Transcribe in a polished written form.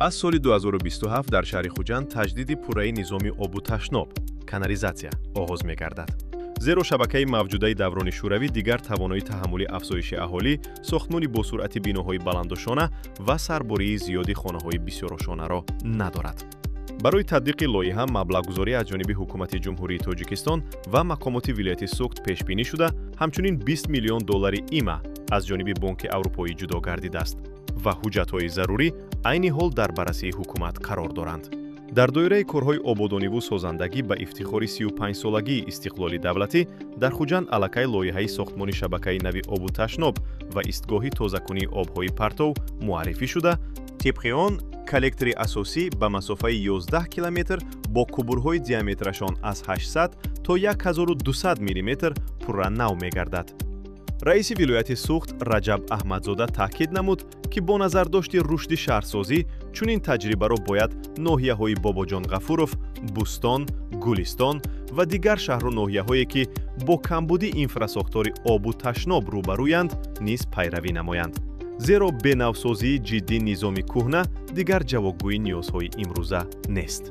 Аз соли 2027 дар шаҳри Хуҷанд таҷдиди пурраи низоми обу ташноб, канализатсия, оғоз мегардад, зеро шабакаи мавҷудаи даврони шӯравӣ дигар тавонои таҳаммули афзоиши аҳолӣ, сохтмони босуръати биноҳои баландошона ва сарбории зиёди хонаҳои бисёрошонаро надорад. Барои татбиқи лоиҳа маблағгузорӣ аз ҷониби Ҳукумати Ҷумҳурии Тоҷикистон ва мақомоти вилояти Суғд пешбинӣ шуда, ҳамчунин 20 миллион доллари ИМА аз ҷониби Бонки Аврупоӣ ҷудо гардидааст ва ҳуҷҷатҳои зарурӣ айни ҳол дар баррасии ҳукумат қарор доранд. Дар доираи корҳои ободониву созандагӣ ба ифтихори 35-солагии истиқлоли давлатӣ дар Хуҷанд аллакай лоиҳаи сохтмони шабакаи нави обу ташноб ва истгоҳи тозакунии обҳои партов муаррифӣ шуда, тибқи он коллектори асосӣ ба масофаи 11 километр бо қубурҳои диаметрашон аз 800 то 1200 мм пурра нав мегардад. Раиси вилояти Суғд Раҷаб Аҳмадзода таъкид намуд, ки бо назардошти рушди шаҳрсозӣ чунин таҷрибаро бояд ноҳияҳои Бобоҷон Ғафуров, Бӯстон, Гулистон ва дигар шаҳру ноҳияҳое, ки бо камбуди инфрасохтори обу ташноб рӯбарӯянд, низ пайравӣ намоянд, зеро бе навсозии ҷиддӣ низоми кӯҳна дигар ҷавобгӯи ниёзҳои имрӯза нест.